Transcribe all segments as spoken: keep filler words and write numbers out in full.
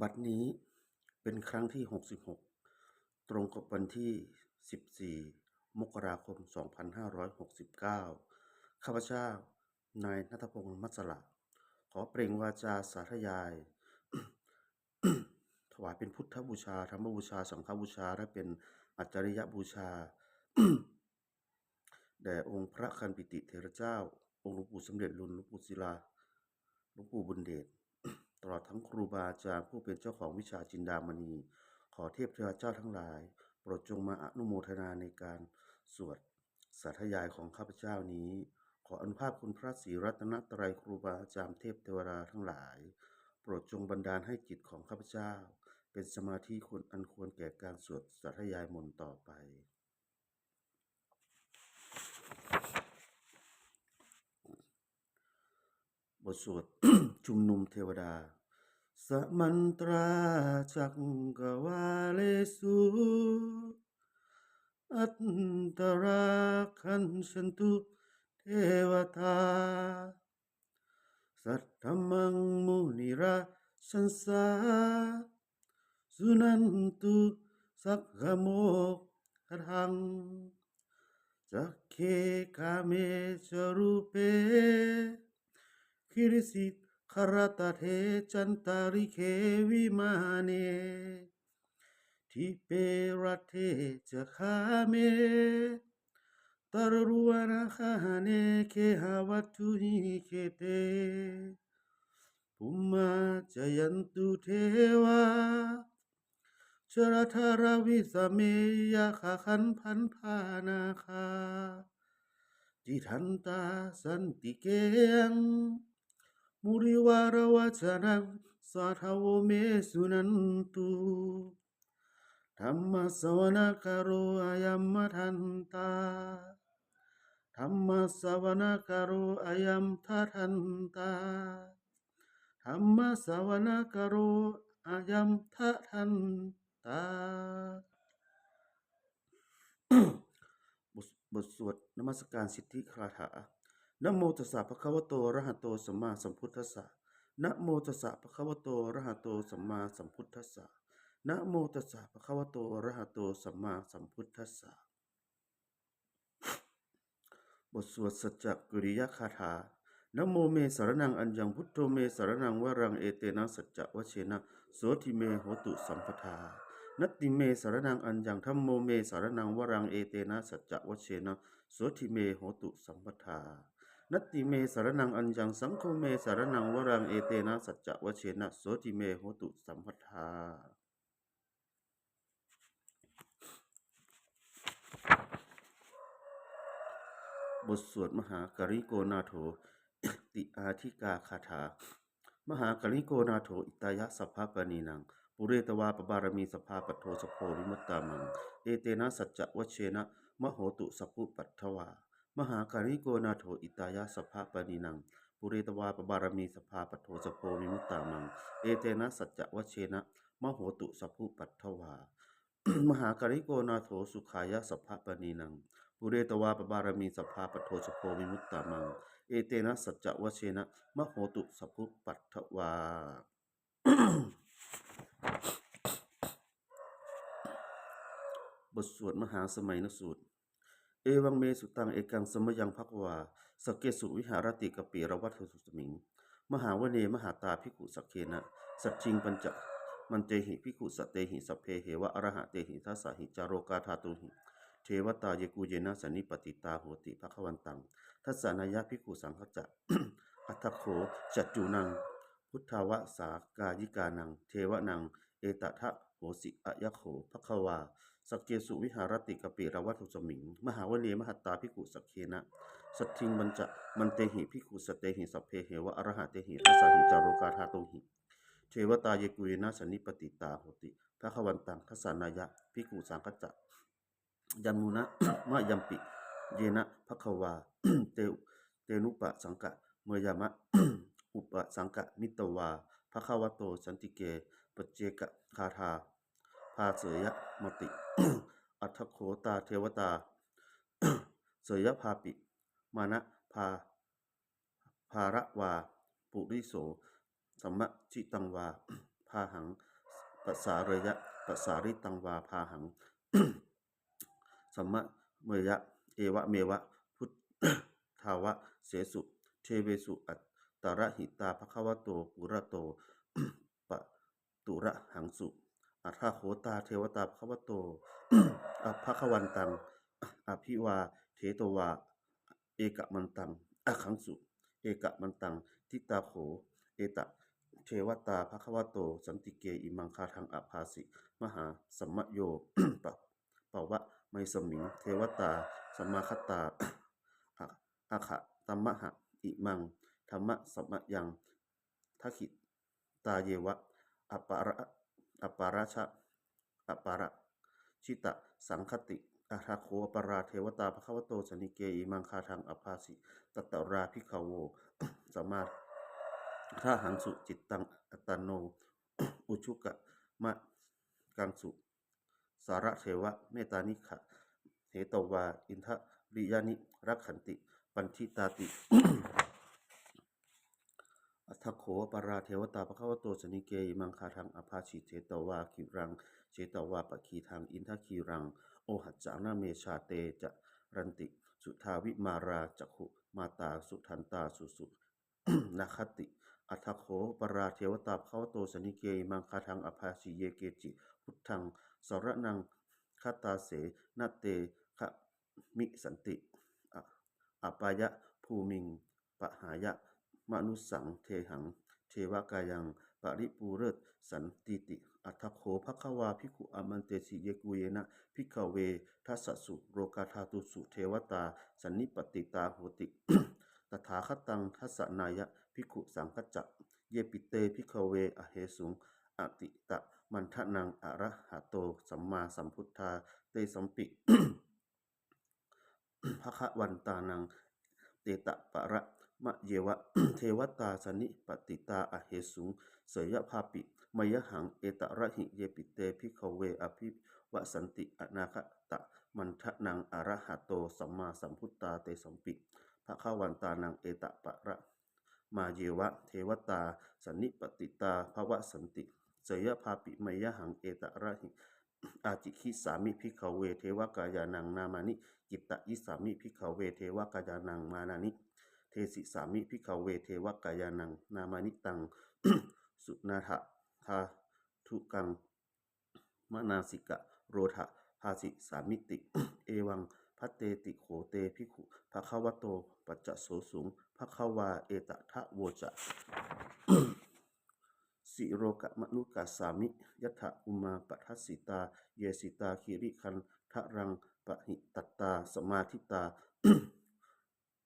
บัดนี้เป็นครั้งที่ หกสิบหก ตรงกับวันที่ สิบสี่ มกราคม สองพันห้าร้อยหกสิบเก้า ข้าพเจ้า นายณัฐพงษ์ มัสสละ ขอเปล่งวาจาสาธยาย ถวายเป็นพุทธบูชา ธรรมบูชา สังฆบูชา และเป็นอาจาริยบูชา แด่องค์พระคันปิติเถระเจ้า องค์หลวงปู่สำเร็จลุน หลวงปู่ศิลา หลวงปู่บุญเดช ตลอดทั้งครูบาอาจารย์ผู้เป็นเจ้าของวิชาจินดามณี ขอเทพเทวาเจ้าทั้งหลาย โปรดจงมาอนุโมทนาในการสวดสาธยายของข้าพเจ้านี้ ขออานุภาพคุณพระศรีรัตนตรัย ครูบาอาจารย์เทพเทวดาทั้งหลาย โปรดจงบันดาลให้จิตของข้าพเจ้า เป็นสมาธิควรอันควรแก่การสวดสาธยายมนต์ต่อไป บทสวด ชุมนุมเทวดา Samantā cakkavāḷesu atrāgacchantu devatā, saddhammaṃ munirājassa suṇantu saggamokkhadaṃ. Sagge kāme ca rūpe girisikharataṭe cantalikkhe vimāne, dīpe raṭṭhe ca gāme taruvanagahane gehavatthumhi khette, bhummā cāyantu devā jalathalavisame yakkhagandhabbanāgā, tiṭṭhantā santike yaṃ munivaravacanaṃ sādhavo me suṇantu. Dhammassavanakālo ayam bhadantā. Dhammassavanakālo ayam bhadantā. Dhammassavanakālo ayam bhadantā. บทบทสวดนมัสการสิทธิคาถา Namo tassa bhagavato arahato sammāsambuddhassa. Namo tassa bhagavato arahato sammāsambuddhassa. Namo tassa bhagavato arahato sammāsambuddhassa. บทสวดสัจจกิริยคาถา Natthi me saraṇaṃ aññaṃ, buddho me saraṇaṃ varaṃ, etena saccavajjena sotthi me hotu sabbadā. Natthi me saraṇaṃ aññaṃ, dhammo me saraṇaṃ varaṃ, etena saccavajjena sotthi me hotu sabbadā. Natthi me saraṇaṃ aññaṃ, saṅgho me saraṇaṃ varaṃ, etena saccavajjena sotthi me hotu sabbadā. บทสวดมหาการิโกนาโถติอาทิกาคาถา Mahākāriko nātho hitāya sabbapāṇinaṃ, pūretvā pāramī sabbā patto sambodhimuttamaṃ, etena saccavajjena mā hontu sabbupaddavā. Mahākāriko nātho hitāya sabbapāṇinaṃ, pūretvā pāramī sabbā patto sambodhimuttamaṃ, etena saccavajjena mā hontu sabbupaddavā. Mahākāriko nātho sukhāya sabbapāṇinaṃ, pūretvā pāramī sabbā patto sambodhimuttamaṃ, etena saccavajjena mā hontu sabbupaddavā. บทสวดมหาสมัยนสูตร Evaṃ me sutaṃ, ekaṃ samayaṃ bhagavā sakkesu viharati kapilavatthusmiṃ mahāvane mahatā bhikkhusaṅghena saddhiṃ pañcamattehi bhikkhusatehi sabbeheva arahantehi, dasahi ca lokadhātūhi devatā yebhuyyena sannipatitā honti bhagavantaṃ dassanāya bhikkhusaṅghañca. Atha kho catunnaṃ buddhavāsakāyikānaṃ devānaṃ etadahosi: Ayaṃ kho bhagavā sakkesu viharati kapilavatthusmiṃ mahāvane mahatā bhikkhusaṅghena saddhiṃ pañcamattehi bhikkhusatehi sabbeheva arahantehi, dasahi ca lokadhātūhi devatā yebhuyyena sannipatitā honti bhagavantaṃ dassanāya bhikkhusaṅghañca. Yannūna mayampi yena bhagavā te tenupasaṅkameyyāma, upasaṅkamitvā bhagavato santike paccekagāthā bhāseyyāmāti. Atha kho tā devatā seyyathāpi mānabhā bhāravā puriso sammiñjitaṃ vā bāhaṃ pasāreyya, pasāritaṃ vā bāhaṃ sammāpeyya, evameva buddhānussāvesuṃ devesu antarahitā bhagavato purato pa turahaṃsu. Atha kho tā devatā bhagavato bhagavantaṃ abhivādetvā ekamantaṃ aṭṭhaṃsu. Ekamantaṃ ṭhitā kho etā devatā bhagavato santike imaṃ gāthaṃ abhāsi: Mahāsamayo pa- pavanesmiṃ devatā samāgatā a- āgatamha imaṃ dhammasamayaṃ dakkhitāyeva aparā- aparājita- aparājitasaṅghanti. Atha kho aparā devatā bhagavato santike imaṃ gāthaṃ abhāsi: Tatra bhikkhavo samādahaṃsu cittaṃ attano ujukamakaṃsu, sārathīva nettāni gahetvā indriyāni rakkhanti paṇḍitāti. Atha kho aparā devatā bhagavato santike imaṃ gāthaṃ abhāsi: Chetvā khīlaṃ chetvā palighaṃ indakhīlaṃ ohaccamanejā, te caranti suddhā vimalā cakkhumatā sudantā susunāgāti. Atha kho aparā devatā bhagavato santike imaṃ gāthaṃ abhāsi: Ye keci buddhaṃ saraṇaṃ gatāse, na te gamissanti a- apāyabhūmiṃ, pahāya mānusaṃ dehaṃ devakāyaṃ paripūressantīti. Atha kho bhagavā bhikkhū āmantesi: Yebhuyyena bhikkhave dasasu lokadhātūsu devatā sannipatitā honti tathāgataṃ dassanāya bhikkhusaṅghañca. Yepi te bhikkhave ahesuṃ atītamaddhānaṃ arahanto sammāsambuddhā, tesampi bhagavantānaṃ etaparamāyeva devatā sannipatitā ahesuṃ, seyyathāpi mayhaṃ etarahi. Yepi te bhikkhave abhivāsanti anāgatamaddhānaṃ arahanto sammāsambuddhā, tesampi bhagavantānaṃ etapara- māyeva devatā sannipatitā bhavissanti, seyyathāpi mayhaṃ etarahi. Ācikkhissāmi bhikkhave devakāyānaṃ nāmāni, kittayissāmi bhikkhave devakāyānaṃ mārāni, desissāmi bhikkhave devakāyānaṃ nāmāni, taṃ suṇātha sādhukaṃ manasikarotha bhāsissāmīti. Evaṃ bhanteti kho te bhikkhū bhagavato paccassosuṃ. Bhagavā etadavoca: Silokamanukassāmi, yattha bhummā tadassitā, ye sitā girigabbharaṃ, pahitattā samāhitā.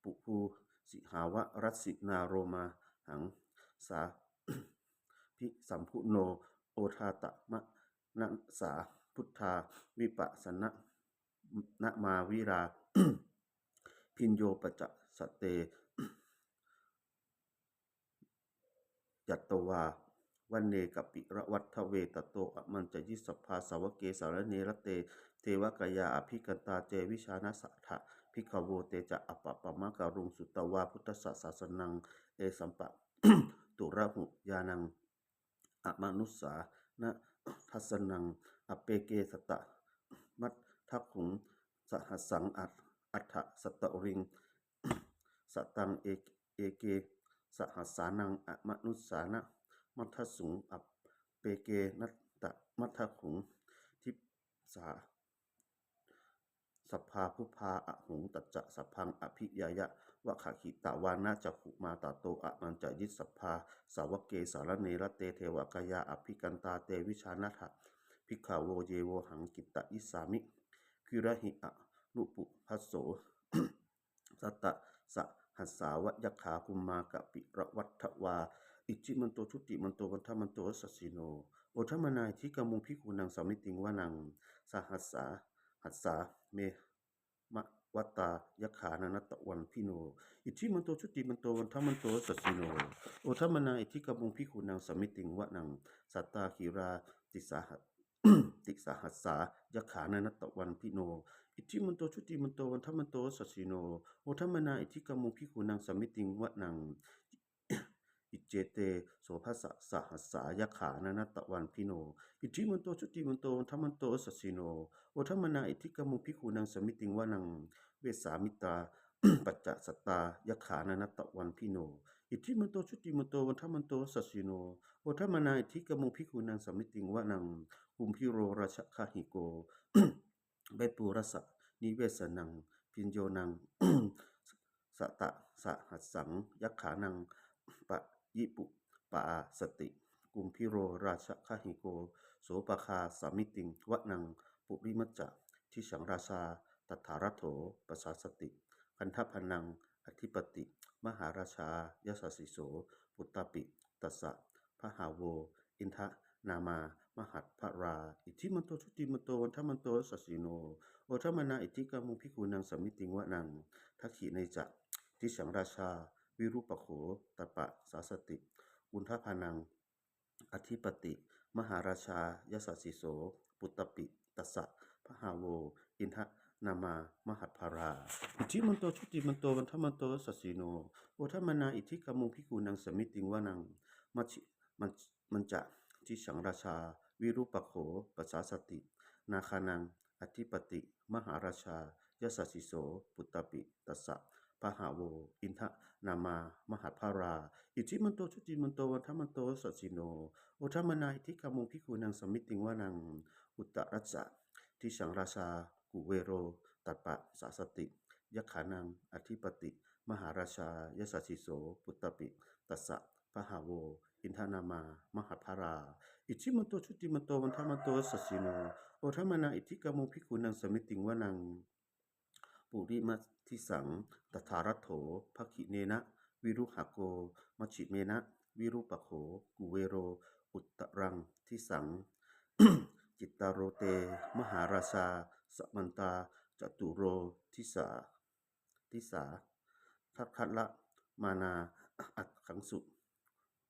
Pavutthajātimakkhīlaṃ, lomahaṃsābhisambhuno, odātamanasā suddhā, vippasannamanāvilā. Bhiyyo pañcasate ñatvā, vane kāpilavatthave, tato āmantayi satthā, sāvake sāsane rate. Devakāyā abhikkantā, te vijānātha bhikkhavo. Te ca ātappamakaruṃ, sutvā buddhassa sāsanaṃ. Ye sampā- turahu ñāṇaṃ, amanussāna dassanaṃ, appeke satamaddakkhuṃ, sahassaṃ at- atha sattariṃ. Sataṃ e- eke sahassānaṃ, amanussānamaddasuṃ, appekenantamaddakkhuṃ. Disā sabbā phuṭā ahuṃ, tañca sabbaṃ abhiññāya, vavakkhitvāna cakkhumā, tato āmantayi satthā, sāvake sāsane rate. Devakāyā abhikkantā, te vijānātha bhikkhavo, ye vohaṃ kittayissāmi, girāhi anupubbaso. Sattasahassā va yakkhā, bhummā kāpilavatthavā, iddhimanto jutimanto, vaṇṇavanto yasassino, modamānā abhikkāmuṃ, bhikkhūnaṃ samitiṃ vanaṃ. Sahassasahassā me- hemavatā, yakkhā nānattavaṇṇino, iddhimanto jutimanto, vaṇṇavanto yasassino, modamānā abhikkāmuṃ, bhikkhūnaṃ samitiṃ vanaṃ. Sātāgirā tisaha- tisahassā, yakkhā nānattavaṇṇino, iddhimanto jutimanto, vaṇṇavanto yasassino, modamānā abhikkāmuṃ, bhikkhūnaṃ samitiṃ vanaṃ. iccete soḷasasahassā yakkhā nānattavaṇṇino, iddhimanto jutimanto vaṇṇavanto yasassino, modamānā iddhikammaṃ bhikkhūnaṃ samitiṃ vanaṃ. Vessāmittā pañcasatā yakkhā nānattavaṇṇino, iddhimanto jutimanto vaṇṇavanto yasassino, modamānā iddhikammaṃ bhikkhūnaṃ samitiṃ vanaṃ. Kumbhīro rājagahiko vepullassa nivesanaṃ, bhiyyo naṃ satasahassaṃ yakkhānaṃ payirupāsati, kumbhīro rājagahiko sopāga samitiṃ vanaṃ. Purimañca disaṃ rājā dhataraṭṭho pasāsati, gandhabbānaṃ ādhipati mahārājā yasassi so. Puttāpi tassa bahavo indanāmā mahabbalā, iddhimanto jutimanto vaṇṇavanto yasassino, modamānā iddhikammaṃ bhikkhūnaṃ samitiṃ vanaṃ. Dakkhiṇe ca disaṃ rājā virūpakkho tappasāsati, gandhabbānaṃ ādhipati mahārājā yasassi so. Puttāpi tassa bahavo indanāmā mahabbalā, iddhimanto jutimanto vaṇṇavanto yasassino, modamānā iddhikammaṃ bhikkhūnaṃ samitiṃ vanaṃ. Majjhi mañca disaṃ rājā virūpakkho pasāsati, nāgānaṃ ādhipati mahārājā yasassi so. Puttāpi tassa bahavo indanāmā mahabbalā, iddhimanto jutimanto vaṇṇavanto yasassino, modamānā iddhikammaṃ bhikkhūnaṃ samitiṃ vanaṃ. Uttarañca disaṃ rājā kuvero tappasāsati, yakkhānaṃ ādhipati mahārājā yasassi so. Puttāpi tassa bahavo indanāmā mahabbalā, iddhimanto jutimanto vaṇṇavanto yasassino, modamānā iddhikammaṃ bhikkhūnaṃ samitiṃ vanaṃ. Purimaṃ disaṃ dhataraṭṭho, dakkhiṇena virūḷhako, majjhimena virūpakkho kuvero, uttaraṃ disaṃ cittarū te mahārājā samantā caturo disā, disā daddallamānā aṭṭhaṃsu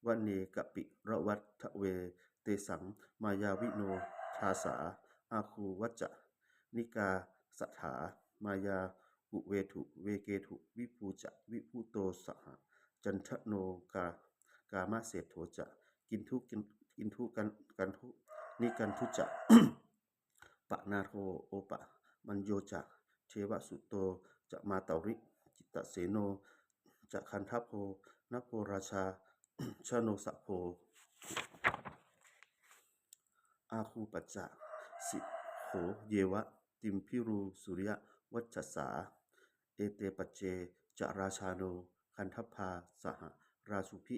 vane kāpilavatthave. Tesaṃ māyāvino dāsā āgū vañcanikā saṭhā, māyā kuṭeṇḍu veṭeṇḍu viṭū ca viṭuṭo saha, candano kāmaseṭṭho ca kinnughaṇḍu nikkhaṇḍu ca, panādo opamañño ca devasūto ca mātali, cittaseno ca gandhabbo naḷo rājā janosabho. Āgū pañcasikho yeva timbarū suriyavacchasā, ete pañca ca rājāno gandhabbā saha rājubhi,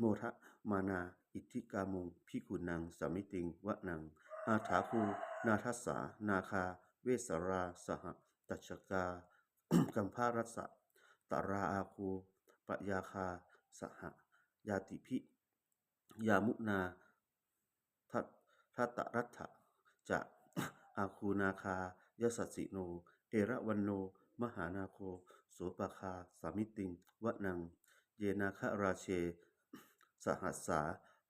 modamānā iddhikammaṃ bhikkhūnaṃ samitiṃ vanaṃ. Athāgū nāgasā nāgā vesālā saha tacchakā, kambalassatarā āgū pāyāgā saha ñātibhi. Yāmunā dha- dhataraṭṭhā ca āgū nāgā yasassino, erāvaṇo mahānāgo sopāga samitiṃ vanaṃ. Ye nāgarāje sahasā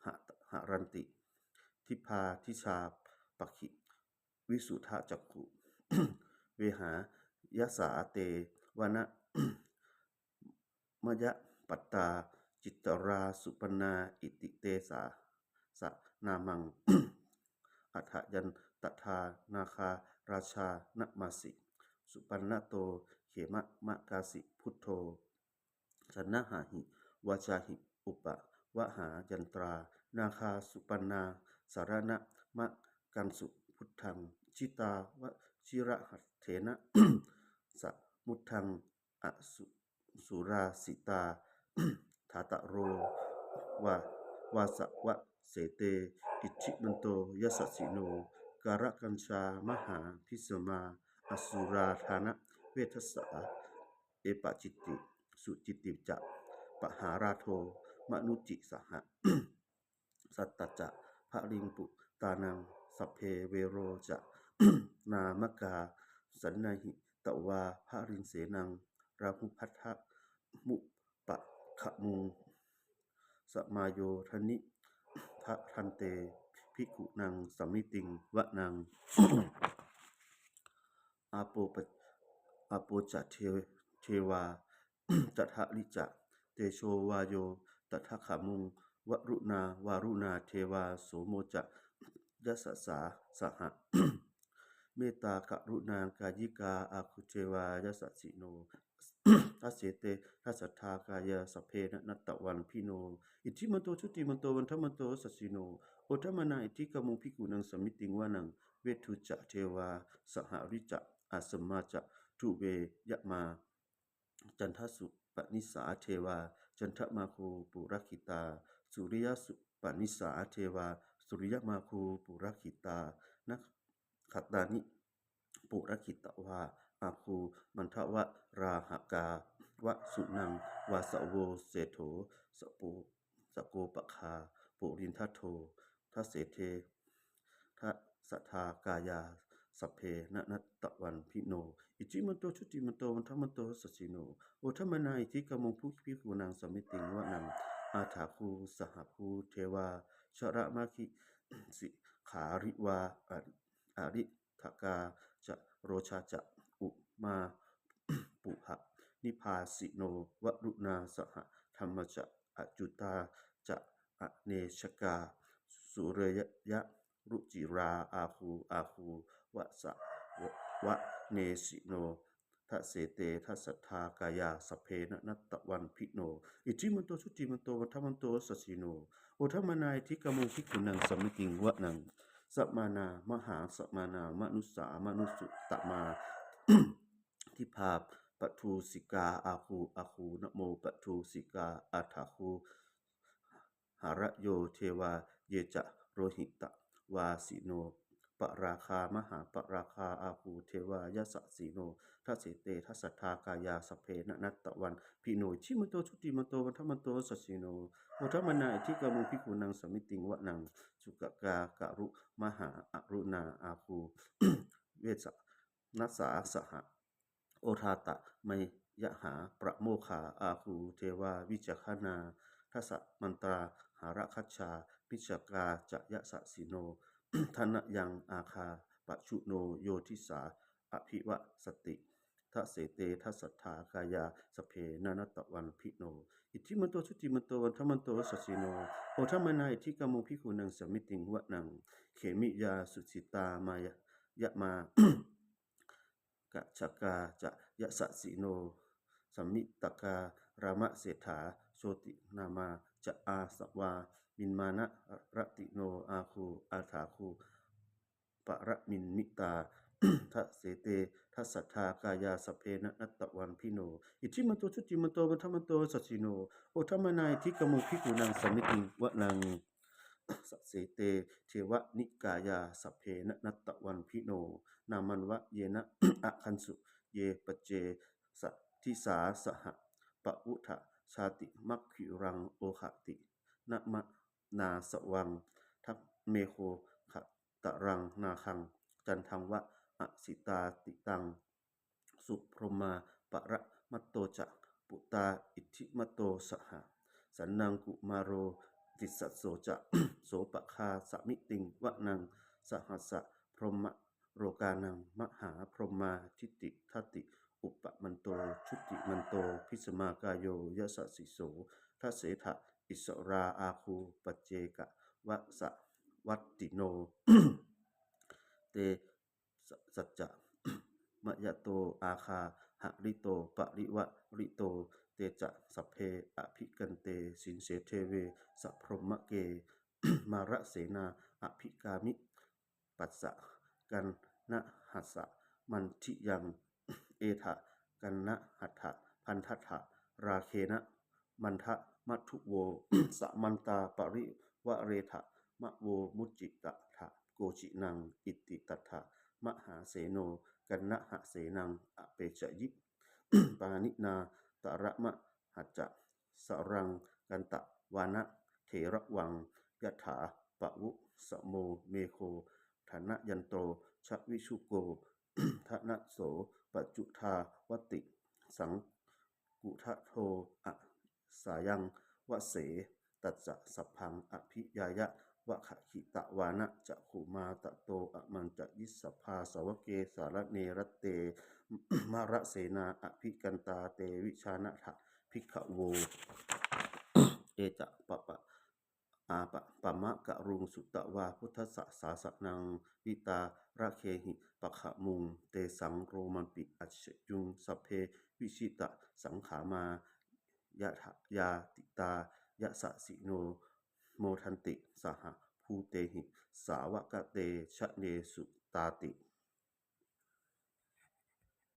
ha- haranti dibbā dijā pakkhi visuddhacakkhū, vehāyasā te vana mayappattā citrā supaṇṇā iti tesa- sa nāmaṃ. Atha yaṃ tadā nāgarājānamāsi, supaṇṇato khemamakāsi buddho, saṇhāhi vācāhi upavhayantā nāgā supaṇṇā saraṇamakaṃsu buddhaṃ. Jitā vajirahatthena samuddaṃ asu- surā sitā, bhātaro vā- vāsavassete iddhimanto yasassino. Kālakañjā mahābhismā asurā dānaveghasā, vepacitti sucitti ca pahārādo manucisaha. Satañca baliputtānaṃ sabbe verocanāmakā, sannayhitvā baliṃ senaṃ rāhubhaddamupāgamuṃ. Samayodāni bhaddante bhikkhūnaṃ samitiṃ vanaṃ. Āpo pa- āpo ca de- devā cadali ca tejo vāyo tathāgamuṃ varuṇā vāruṇā devā, somo ca yasasā saha. Mettākaruṇākāyikā āgū devā yasassino, dasete dasadhā kāyā sabbe nānattavaṇṇino, iddhimanto jutimanto vaṇṇavanto yasassino, modamānā abhikkāmuṃ bhikkhūnaṃ samitiṃ vanaṃ. Veṇḍū ca devā sahalī ca asamā ca duve yamā, candassūpanisā devā candamāgū purakkhitā, suriyassūpanisā devā suriyamāgū purakkhitā, nakkhattāni purakkhitvā āgū mandavalāhakā, vasūnaṃ vāsavo seṭṭho saku- sakopāga purindado, dasete dasadhā kāyā sabbe nānattavaṇṇino, iddhimanto jutimanto vaṇṇavanto yasassino, modamānā abhikkāmuṃ bhikkhūnaṃ samitiṃ vanaṃ. Athāgū sahabhū devā jalamaggisikhāriva, ariṭṭhakā ca rojā ca ummāpupphanibhāsino, varuṇā sahadhammā ca accutā ca anejakā, sūleyyarucirā āgū āgū vāsavanesino, dasete dasadhā kāyā sabbe nānattavaṇṇino, iddhimanto jutimanto vaṇṇavanto yasassino, modamānā abhikkāmuṃ bhikkhūnaṃ samitiṃ vanaṃ. Samānā mahāsamānā mānusā mānusuttamā, dibbā paṭhasikā āgū āgū nāmopaṭhasikā. Athāgū harayo devā ye ca lohitavāsino, pāragā mahāpāragā āgū devā yasassino, dasete dasadhā kāyā sabbe nānattavaṇṇino, iddhimanto jutimanto vaṇṇavanto yasassino, modamānā abhikkāmuṃ bhikkhūnaṃ samitiṃ vanaṃ. Sukkā karumhā aruṇā āgū vessānasā saha, odātamanejā pāmokkhā āgū devā vicakkhaṇā, dasamandā hāragajā missakā ca yasassino, thanayaṃ āgā pajjunno yo disā abhivassati, dasete dasadhā kāyā sabbe nānattavaṇṇino, iddhimanto jutimanto vaṇṇavanto yasassino, modamānā abhikkāmuṃ bhikkhūnaṃ samitiṃ vanaṃ. Khemiyā tusitā yāmā kaṭṭhakā ca yasassino, lambitakā lāmaseṭṭhā jotināmā ca āsavā, nimmānaratino āgū athāgū paranimmitā, dasete dasadhā kāyā sabbe nānattavaṇṇino, iddhimanto jutimanto vaṇṇavanto yasassino, modamānā abhikkāmuṃ bhikkhūnaṃ samitiṃ vanaṃ. Saṭṭhete devanikāyā sabbe nānattavaṇṇino, nāmanvayena āgañchuṃ ye caññe sadisā saha, pavutthajātimakkhilaṃ oghatiṇṇamanāsavaṃ, meghokataraṃ nāgaṃ candaṃva asitātitaṃ, subrahmā paramatto ca puttā iddhimato saha, sanaṅkumāro tisso ca sopāga samitiṃ vanaṃ. Sahassabrahmalokānaṃ mahābrahmābhitiṭṭhati, upapanno jutimanto bhismākāyo yasassi so, dasettha issarā āgū paccekavasavattino, te saccakāmayato āgā hārito parivārito, te ca sabbe abhikkante sinde deve sabrahmake, mārasenā abhikkāmi passa kaṇhassa mandiyaṃ, etha gaṇhatha bandhatha rāgena bandhamatthu vo, samantā parivāretha mā vo muñcittha koci naṃ. Iti tattha mahāseno kaṇhasenaṃ apesayi, pāṇinā talamāhacca saraṃ katvāna bheravaṃ, yathā pāvussako megho thanayanto savijjuko, thanayanto paccudāvatti saṅkuddho asayaṃvase, tassa sabbaṃ abhiññāya vavakkhitvāna cakkhumā, tato āmantayi satthā sāvake sāsane rate, mārasenā abhikkantā te vijānātha bhikkhavo. Ete pamakaruṃ sutvā buddhassa sāsanaṃ, vītarāgehi pakkhamuṃ tesaṃ lomampi iñjayuṃ. Sabbe vijitasaṅgāmā yathāyācitā yasassino, modanti saha bhūtehi sāvakā te janesutāti.